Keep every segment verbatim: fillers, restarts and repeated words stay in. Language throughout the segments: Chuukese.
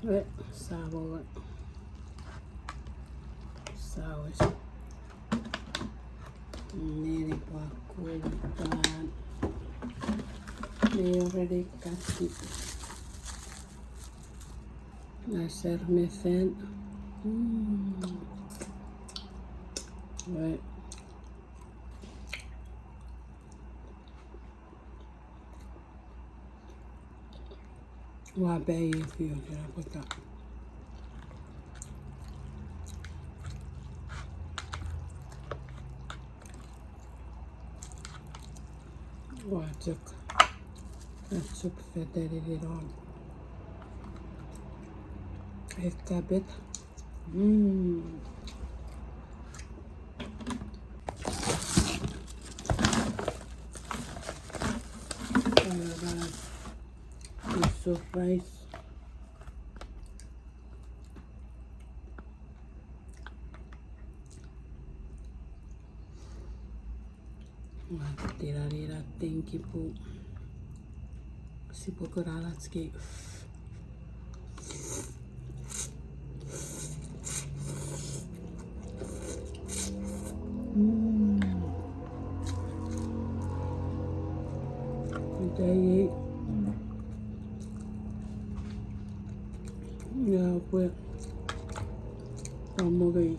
Ue, sawo. Sawo. Neni pwa kutan. Neni already got it. Aser me fen. Mm. Ue. Ua pei fiu ina pwata. Ua chok, ua chok fetelili non. Ekka pet. Mm. Piece of rice. Ua tirarira tenkipu. Sipwe kuna ach kei. Mm. Ita iei. Ina pwe. Amo kei.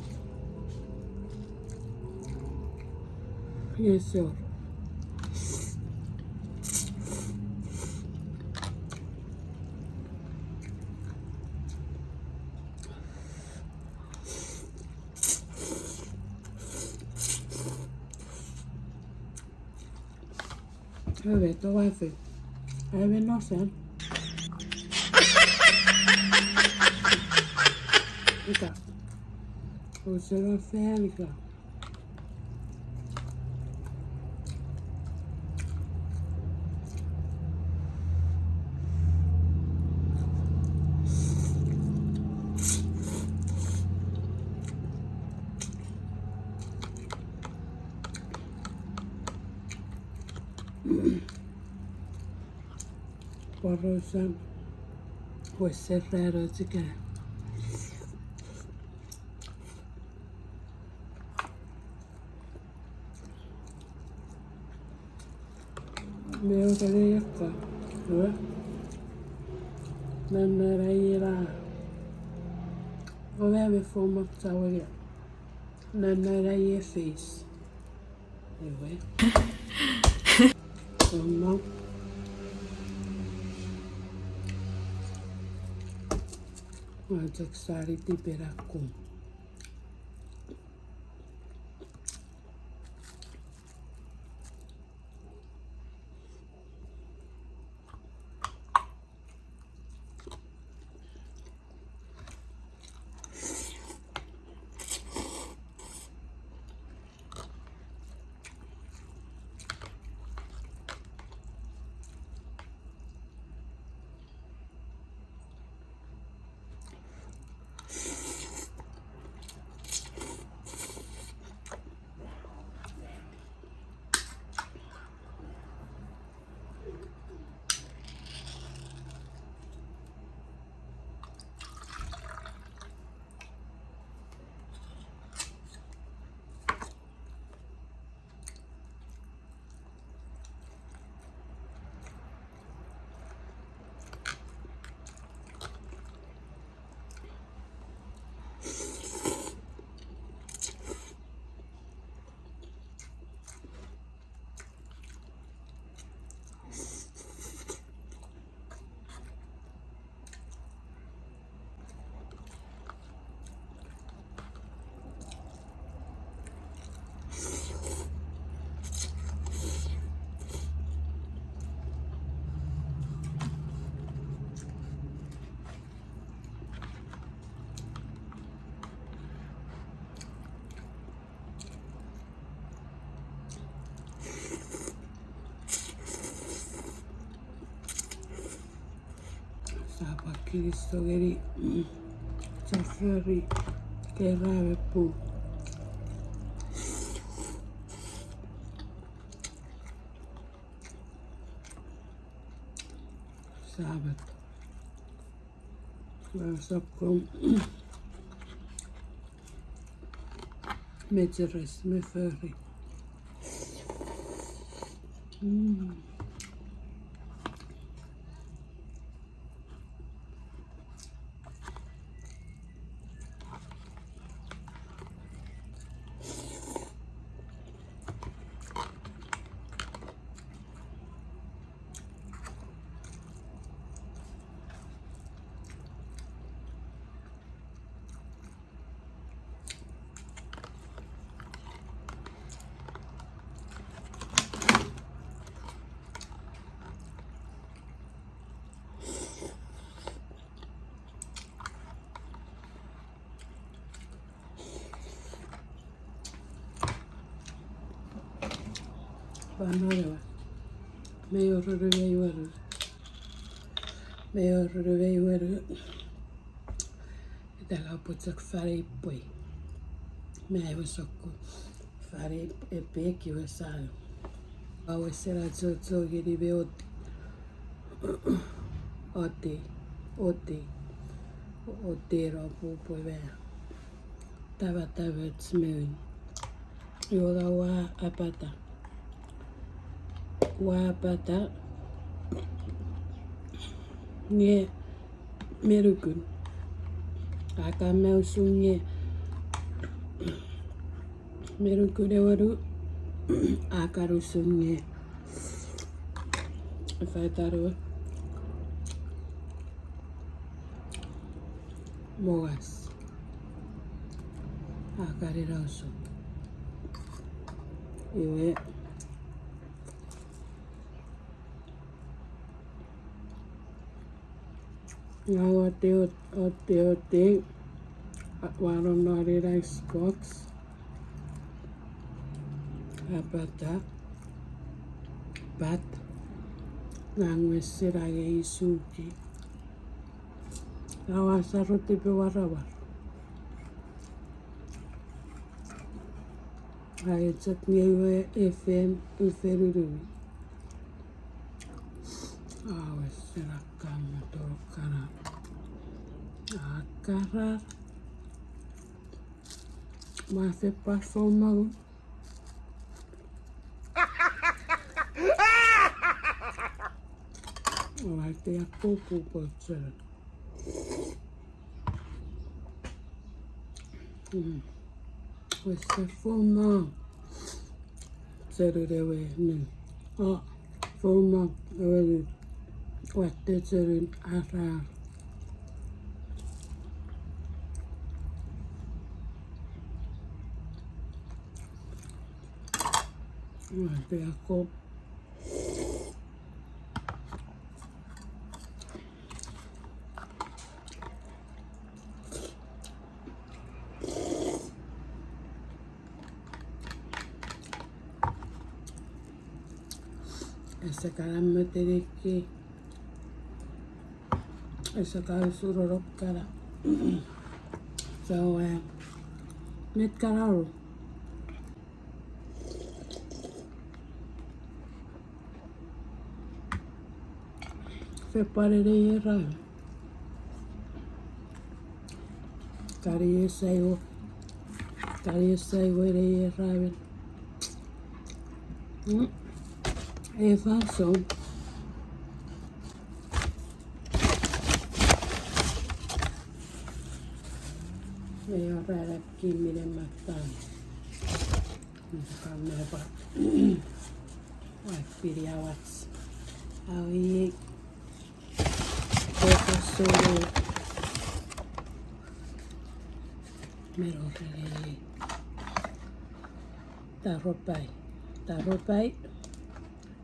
Yes, sir. Ue, to wafe. Ai me no sen. Ika. Use no fan ika. Pworaus, ua serrano chika. Me o kene ekka. Ue. Nana ina. Ove me fomot sawe. Nana ina face. Ewe. Toma. Ua chok sani tipena kum. Sapa Kristo ngeni, mm, seferi, kera me pu. Sapat. Ua sokkun mecheres me fori. Mm. Pwan manaua. Mei wor ruru mei wonu. Mei wor ruru mei wonu. Ita ka pwe chok fan ei pwe. Mei wor sokkun fan ei epek iwe sa. Awe sena chocho ngeni me ot-, oti, oti, oti ro pupwe me. Tamatamo smeun. Iwe ngang ua apata. Ua apata. Nge me nukun. A kan me usun nge me nukun ewe nu. A kan usun nge ifa itan ewe. Mongas. A kan ina usun. Iwe. Ngang ua oti, oti, ua nonnom non ina ice box. Apata. Pat. Ngang wesen angei suki. Aua saro tipe warawar. Ai chok nge iwe efen, efen unumi. Awe sena kan me toro kana. Akara. Ma fe pa fomang. Ua te akoku pochel. Mm. Wese fomang. Cherun ewe nu. O, fomang ewe nu. Watte cherun ara. Watte ako. Ese kana meteniki. Ese kana surorok kana. So, eh, met kana ru. Fepwan ene ier ramen. Kani esai wo. Kani esai wo ene ier ramen. Mm. E fansoun. Ei ora ena kimine matan. Ka mapa. Ua pini awach. Awi. Koko solo. Mero rei. Taro pai. Taro pai.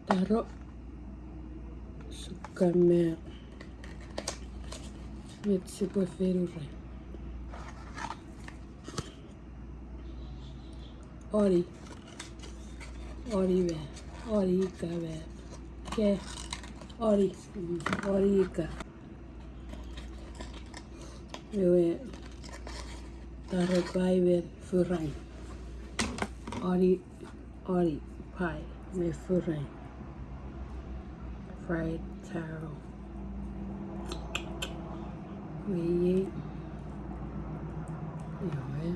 Taro. Sukka me. Met sipwe fenurai. Ori. Ori we. Ori ika we. Ke. Ori. Mm, ori ika. Ewe taro pai me furai. Ori, ori pai me furai. Fried taro. Iei. Iwe.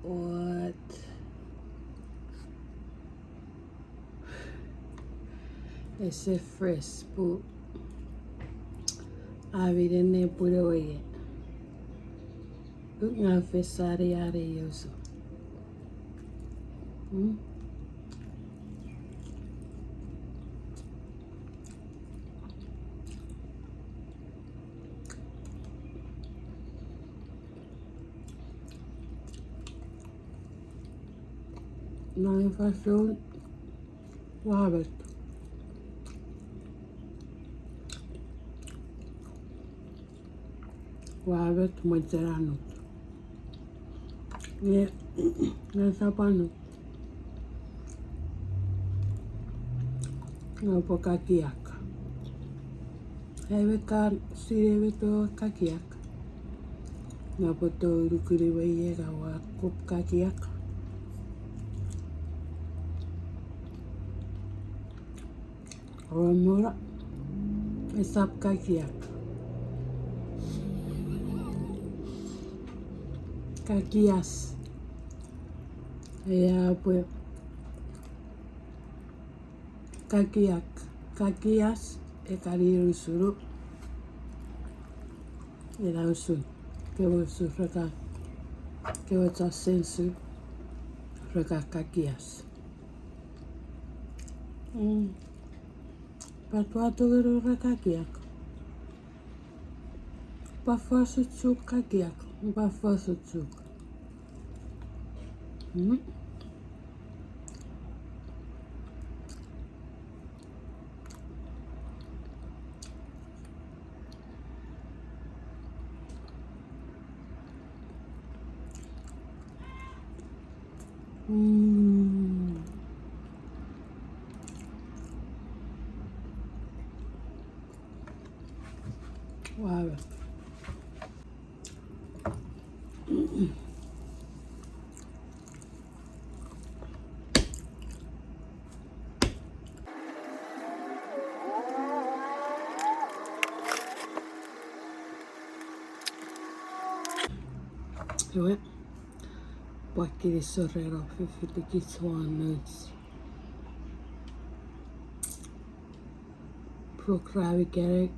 What? Ese fresh pun a minen ne pwin ewe ie. Nga fesani are ioso. Hmm? Nai fansoun, ua met. Ua met mwen chok annut. Nge, nge sap annut. Nge upwe kakiak. Ewe kan sinei met ewe kakiak. Nge upwe tou nukun ewe ie nge ua kup kakiak. Oua mura, esap kakiak. Kakias. Ea pwe kakiak. Kakias, e kan ir usunu. Ina usun. Kewe usun reka. Kewe chon sense. Reka kakias. Mm. Pwata ua tongeni reka kakiak? Pwe fosun Chuuk kakiak, pwe fosun Chuuk. Mm. Mm. Wow. Iwe, pwan kinisou ren om fifitikich won nouch program ikenai.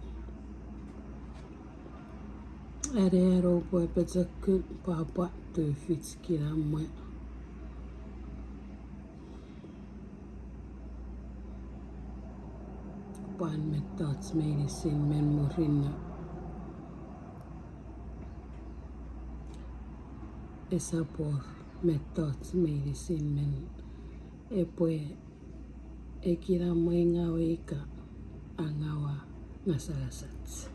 Anean oupwe pochokun, pwapwa, tufich, kinamwe. Pwan mettoch meinisin men murinno. Esap wor mettoch meinisin men epwe ekinamwe ngaw ika angaua ngasangasach.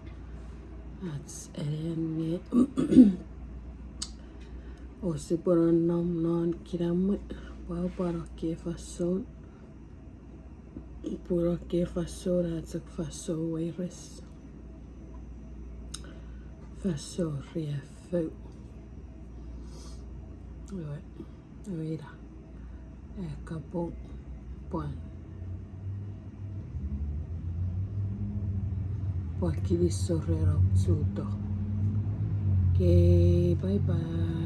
Ach anean nge ousipwe nonnom non kinamwe, pwapwa non ekkei fansoun. Pun non ekkei fansoun a chok fansoun weires. Fansoun riaffou. Iwe, iwe ina. Eka pwon, pwan, pwan kinisou ren om chuto. Okay, bye bye.